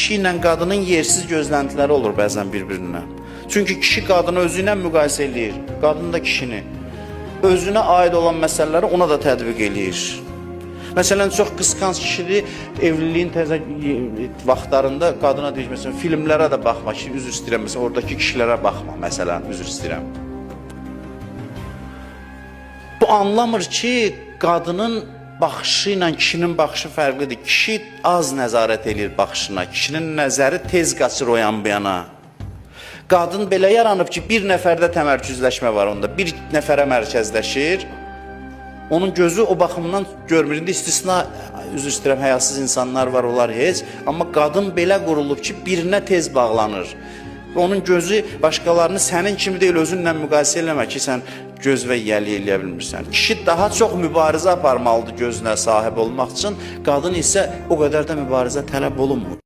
Kişi ilə qadının yersiz gözləntiləri olur bəzən bir-birindən. Çünki kişi qadını özü ilə müqayisə eləyir, qadın da kişini. Özünə aid olan məsələləri ona da tətbiq eləyir. Məsələn, çox qısqanc kişidir, evliliyin təzə vaxtlarında qadına deyir, məsələn, filmlərə də baxma ki, üzr istəyirəm, məsələn, oradakı kişilərə baxma, məsələn, üzr istəyirəm. Bu anlamır ki, qadının baxışı ilə kişinin baxışı fərqlidir. Kişi az nəzarət eləyir baxışına. Kişinin nəzəri tez qaçır o yan bu yana. Qadın belə yaranıb ki, bir nəfərdə təmərküzləşmə var onda. Bir nəfərə mərkəzləşir. Onun gözü o baxımdan görmür. İndi istisna, üzr istəyirəm, həyasız insanlar var, onlar heç. Amma qadın belə qurulub ki, birinə tez bağlanır. Və onun gözü başqalarını sənin kimi deyil, özünlə müqayisə eləmə ki, sən göz və yəli eləyə bilmirsən. Kişi daha çox mübarizə aparmalıdır gözünə sahib olmaq üçün, qadın isə o qədər də mübarizə tələb olunmur.